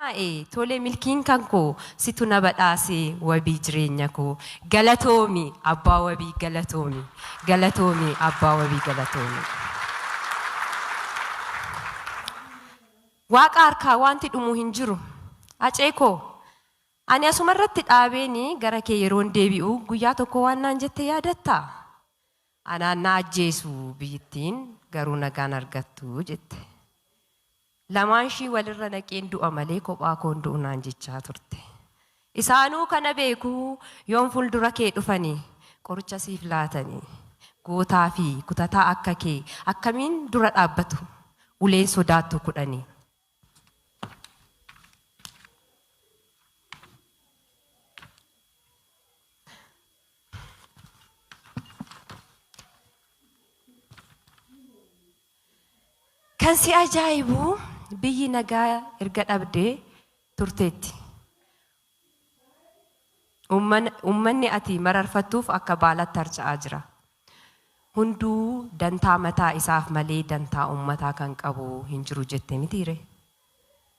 Tole milkiin kan koo situ na badhaase wabii jireenya koo. Galatoomi abbaa wabii galatoomi. Galatoomi abbaa wabii galatoomi. Waaqa harkaa wanti dhumu hin jiru. Acee koo ani asuma irratti dhaabeeni gara kee yeroon deebi'u guyyaa tokko waan naan jette yaadattaa? Anaan na ajjeesu biyyittiin garuu nagaan argattu jette. Lamaan ishii walirra naqeen du'a malee kophaa koon du'u naan jechaa turte. Isaanuu kana beeku yoon fuuldura kee dhufanii qoricha siif laatanii gootaa fi kutataa akka kee akkamiin dura dhaabbatu uleen sodaattu kudhanii. Kan si ajaa'ibu biyyi nagaa erga dhabdee turteetti. Uummanni ati mararfattuuf akka baalatti harca'aa jira. Hunduu dantaa mataa isaaf malee dantaa uummataa kan qabu hin jiru jette mitiire.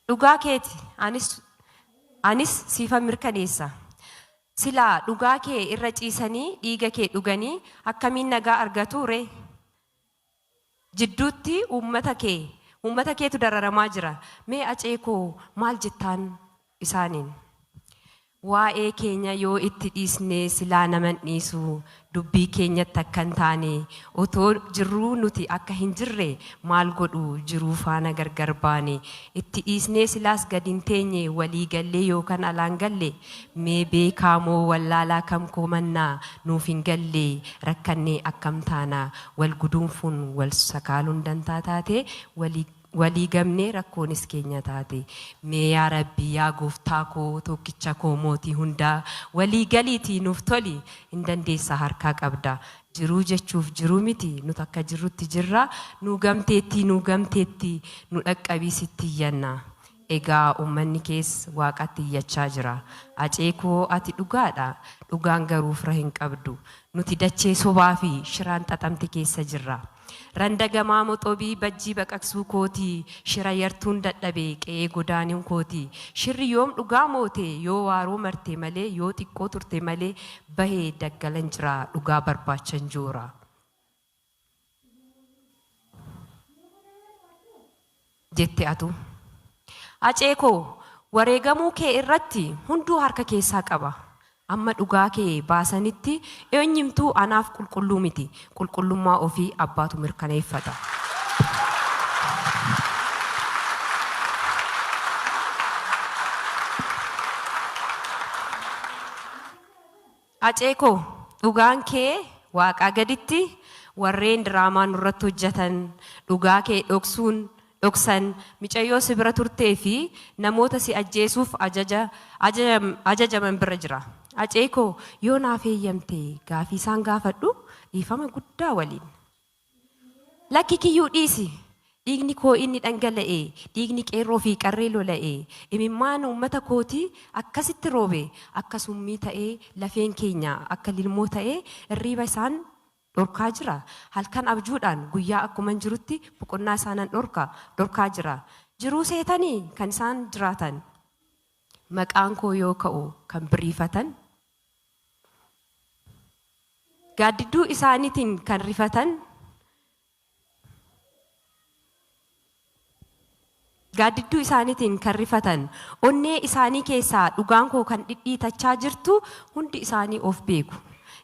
Dhugaa keeti anis siifa mirkaneessa. Silaa dhugaa kee irra ciisanii dhiiga kee dhuganii akkamiin nagaa argatu ree? Jidduutti uummata keetu dararamaa jira. Mee acee koo maal jettaan isaaniin? Waa'ee keenya yoo itti dhiisnee silaa naman dhiisu dubbii keenyatti akka hin taane otoo jirruu nuti akka hin jirre maal godhu jiruu faana gargar baane itti dhiisnee silaas gadi hin teenye walii gallee yookaan alaan galle mee beekaa moo wallaalaa kam koomannaa nuuf hin galle rakkannee akkam taana wal guduunfuun wal sakaaluun dantaa taate walii gamnee rakkoonis keenya taate. Mee yaa Rabbi yaa gooftaa koo tokkicha koo mootii hundaa walii galiitii nuuf toli hin dandeessa harkaa qabda. Jiruu jechuuf jiruu miti nuti akka jirrutti jirra nu gamteetti nu gamteetti nu dhaqqabiisitti iyyanna. Egaa uummanni kees waaqatti iyyachaa jira. Acee koo ati dhugaadha. Dhugaan garuu fira hin qabdu. Nuti dachee sobaa fi shiraan xaxamte keessa jirra. Randa gamaa moxobii bajjii baqaqsuu kootii shira yartuun dadhabe qe'ee godaanuun kootii shirri yoom dhugaa moote yoo waaroo marte malee yoo xiqqoo turte malee bahee daggalan jira dhugaa barbaachan joora. Jette atu. Acee koo wareegamuu kee irratti hunduu harka keessaa qaba. Amma dhugaa kee baasanitti eenyumtuu anaaf qulqulluu miti. Qulqullummaa ofii abbaatu mirkaneeffata. Acee koo dhugaan kee waaqaa gaditti warreen diraamaa nurratti hojjetan dhugaa kee dhoksan micayyoo si bira turtee fi namoota si ajjeesuuf ajajaman bira jira. Acee koo yoo naaf eeyyamte gaafii isaan gaafadhu dhiifama guddaa waliin. Lakki kiyyuu dhiisi. Dhiigni koo inni dhangala'e, dhiigni qeerroo fi qarree lola'e, imimmaan uummata kootii akkasitti roobe, akka summii ta'ee lafeen keenya akka lilmoo ta'ee hirriiba isaan dhorkaa jira. Halkan abjuudhaan guyyaa akkuma jirutti boqonnaa isaanan dhorkaa jira. Jiruu seetanii kan isaan jiraatan. Maqaan koo yoo ka'u kan biriifatan. Gaaddidduu isaaniitiin kan rifatan. Gaaddidduu isaaniitiin kan rifatan. Onnee isaanii keessaa dhugaan koo kan dhidhiitachaa jirtu hundi isaanii of beeku.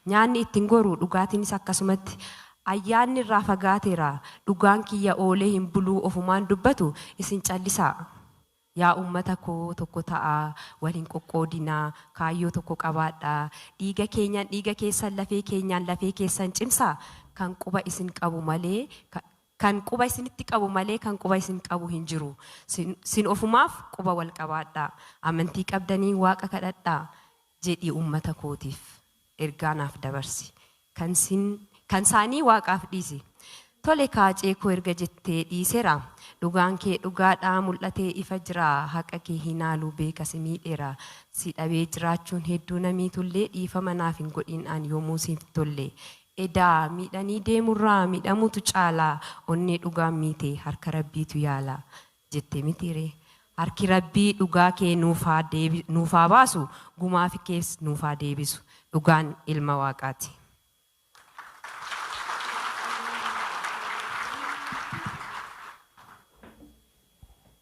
Nyaanni ittiin goru dhugaatiinis akkasumatti ayyaanni irraa fagaateera. Dhugaan kiyya oolee hin buluu ofumaan dubbatu isin callisaa. Yaa uummata koo tokko ta'aa waliin qoqqoodinaa kaayyoo tokko qabaadhaa. Dhiiga keenyaan dhiiga keessan lafee keenyaan lafee keessan cimsaa kan quba isin qabu malee kan quba isinitti qabu malee kan quba isin qabu hin jiru. Sin ofumaaf quba wal qabaadhaa. Amantii qabdanii waaqa kadhadhaa jedhii uummata kootiif ergaa naaf dabarsi. Kan isaanii waaqaaf dhiisi. Tole kaacee koo erga jettee dhiiseera. Dhugaan kee dhugaadhaa mul'atee ifa jira. Haqa kee hin haalu beeka si miidheera. Si dhabee jiraachuun hedduu namiitullee dhiifama naaf hin godhin an yoomuu siif tolle. Edaa miidhanii deemurraa miidhamutu caalaa onnee dhugaan miite harka rabbiitu yaala jette mitiire. Harki Rabbii dhugaa kee nuuf haa baasu, gumaa kees nuuf haa deebisu. Dhugaan ilma Waaqaati.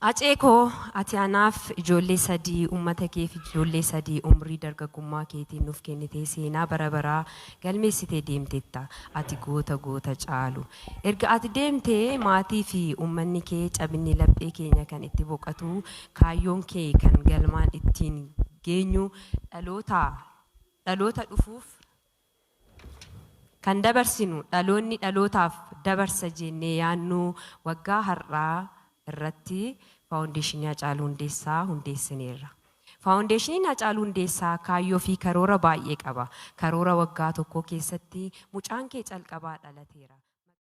Acee koo, ati anaaf ijoollee 3, uummata keef ijoollee 3 umrii dargaggummaa keetiin nuuf kennitee seenaa bara baraa galmeessitee deemteetta. Ati goota goota caalu. Erga ati deemtee maatii fi uummanni kee cabinni laphee keenya kan itti boqotu, kaayyoon kee kan galmaan ittiin geenyu, dhaloota dhufuuf kan dabarsinu, dhaloonni dhalootaaf dabarsa jennee yaannu, waggaa har'aa irratti Faawundeeshinii Hacaaluu Hundeessaa hundeessineerra. Faawundeeshiniin Hacaaluu Hundeessaa kaayyoo fi karoora baay'ee qaba. Karoora waggaa tokko keessatti mucaan kee calqabaa dhalateera.